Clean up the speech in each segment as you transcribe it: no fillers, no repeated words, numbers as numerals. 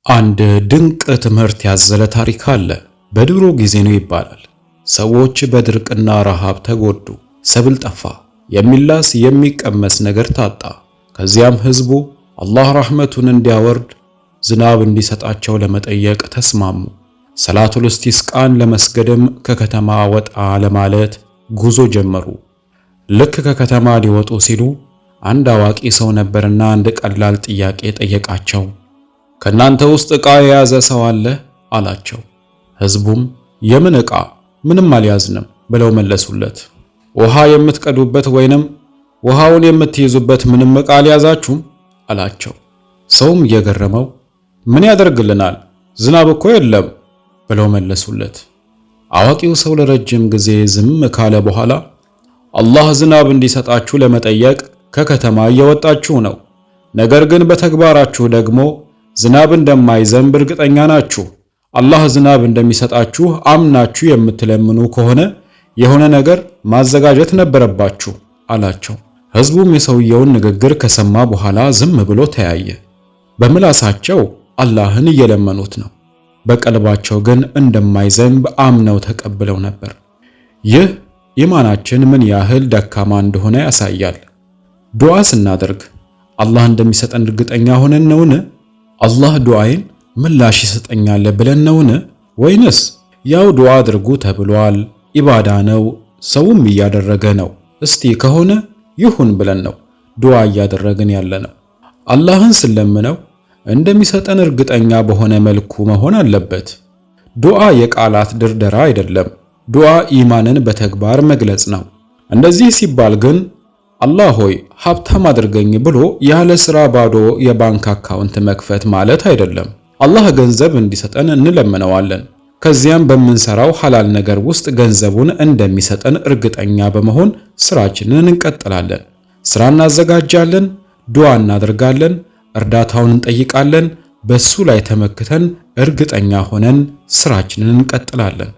አንድ ድንቅ ትምህርት ያዘለ ታሪክ አለ። በድሮ ጊዜ ነው ይባላል። ሰዎች በድርቅና ረሃብ ተጎዱ። ሰብል ጠፋ። የሚላስ የሚቀመስ ነገር ታጣ። ከዚያም ህዝቡ አላህ ረሕመቱን እንዲያወርድ ዝናብ እንዲሰጣቸው ለመጠየቅ ተስማሙ። ሰላቱል ኢስቲስቃን ለመስገድም ከከተማ ወጣ ለማለት ጉዞ ጀመሩ። ልክ ከከተማ ሊወጡ ሲሉ አንድ አዋቂ ሰው ነበርና አንድ ቀላል ጥያቄ ጠየቃቸው። ከእናንተ ውስጥ ዕቃ የያዘ ሰው አለ? አላቸው። ህዝቡም የምን ዕቃ? ምንም አልያዝንም ብለው መለሱለት። ውሃ የምትቀዱበት ወይንም ውሃውን የምትይዙበት ምንም ዕቃ አልያዛችሁም? አላቸው። ሰውም እየገረመው ምን ያደርግልናል? ዝናብ እኮ የለም ብለው መለሱለት። አዋቂው ሰው ለረጅም ጊዜ ዝም ካለ በኋላ አላህ ዝናብ እንዲሰጣችሁ ለመጠየቅ ከከተማ እየወጣችሁ ነው። ነገር ግን በተግባራችሁ ደግሞ ዝናብ እንደማይዘንብ እርግጠኛ ናችሁ። አላህ ዝናብ እንደሚሰጣችሁ አምናችሁ የምትለምኑ ከሆነ የሆነ ነገር ማዘጋጀት ነበረባችሁ አላቸው። ሕዝቡም የሰውየውን ንግግር ከሰማ በኋላ ዝም ብሎ ተያየ። በምላሳቸው አላህን እየለመኑት ነው፣ በቀልባቸው ግን እንደማይዘንብ አምነው ተቀብለው ነበር። ይህ ኢማናችን ምን ያህል ደካማ እንደሆነ ያሳያል። ዱዓ ስናደርግ አላህ እንደሚሰጠን እርግጠኛ ሆነን ነውን? አላህ ዱዓዬን ምላሽ ይሰጠኛል ብለን ነውን? ወይንስ ያው ዱዓ አድርጉ ተብሏል፣ ኢባዳ ነው፣ ሰውም እያደረገ ነው፣ እስቲ ከሆነ ይሁን ብለን ነው ዱዓ እያደረግን ያለ ነው? አላህን ስንለምነው እንደሚሰጠን እርግጠኛ በሆነ መልኩ መሆን አለበት። ዱዓ የቃላት ድርደራ አይደለም። ዱዓ ኢማንን በተግባር መግለጽ ነው። እንደዚህ ሲባል ግን አላህ ሆይ ሀብታም አድርገኝ ብሎ ያለ ስራ ባዶ የባንክ አካውንት መክፈት ማለት አይደለም። አላህ ገንዘብ እንዲሰጠን እንለምነዋለን። ከዚያም በምንሰራው ሐላል ነገር ውስጥ ገንዘቡን እንደሚሰጠን እርግጠኛ በመሆን ስራችንን እንቀጥላለን። ስራ እናዘጋጃለን፣ ዱዓ እናደርጋለን፣ እርዳታውን እንጠይቃለን። በሱ ላይ ተመክተን እርግጠኛ ሆነን ስራችንን እንቀጥላለን።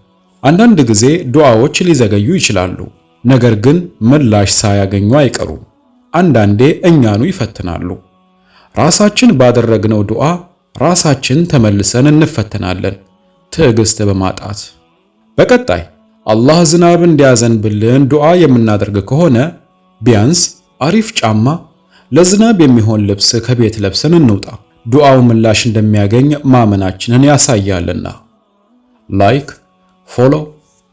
አንዳንድ ጊዜ ዱዓዎች ሊዘገዩ ይችላሉ። ነገር ግን ምላሽ ሳያገኙ አይቀሩም። አንዳንዴ እኛኑ ይፈትናሉ። ራሳችን ባደረግነው ዱዓ ራሳችን ተመልሰን እንፈተናለን፣ ትዕግስት በማጣት። በቀጣይ አላህ ዝናብ እንዲያዘንብልን ዱዓ የምናደርግ ከሆነ ቢያንስ አሪፍ ጫማ፣ ለዝናብ የሚሆን ልብስ ከቤት ለብሰን እንውጣ። ዱዓው ምላሽ እንደሚያገኝ ማመናችንን ያሳያልና። Like፣ follow፣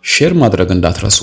share ማድረግ እንዳትረሱ።